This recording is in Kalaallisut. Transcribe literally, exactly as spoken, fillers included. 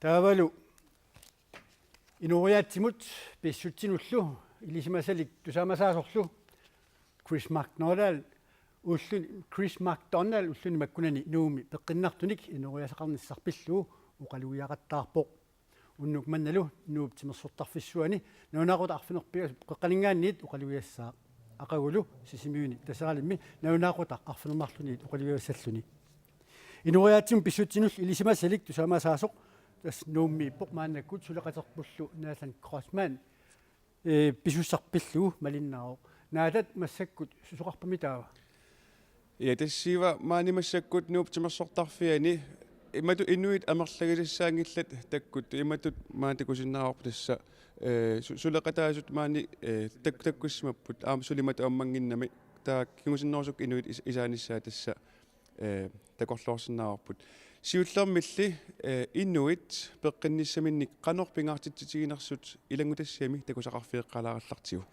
Taavalu inooriaatsimut pissutsinullu ilisimasalik tusaamasaasorlu Chris MacDonald ullun Chris MacDonald ulluni makkunani Nuummi peqqinnartunik inooriaaseqarnissaq pillugu oqalugiaqattaarpoq. Unnuk mannalu Nuup timersortarfissuani nalunaaqutaq arfineq-pingasut qeqqaninngaanniit oqalugiassaaq. Aqagulu Sisimiuni Taseralimmi nalunaaqutaq arfineq-marluniit oqalugiassalluni. Inooriaatsimut pissutsinullu ilisimasalik tusaamasaasoq tassa Nuummiippoq maannakkut suleqaterpullu Nathan Kreutzmann ee, pisussaq pillugu malinnaavoq. Nathan massakkut susoqarpami taava? Ja tassiiva maani massakkut Nuup timersortarfiani imatut inuit amerlagisassaanngillat takkuttu imatut maani takusinnaavarput tassa ee, su- suleqataasut maani ee, tak- takkussimapput aamma suli imatut ammannginnami taava kingusinnerusukkut inuit is- isaanissaat tassa ee, takorloorsinnaavarput. Siullermilli ee, inuit peqqinnissaminnik qanoq pingaartitsitiginersut ilanngutassiami takusaqarfigeqqaalaarallartigu.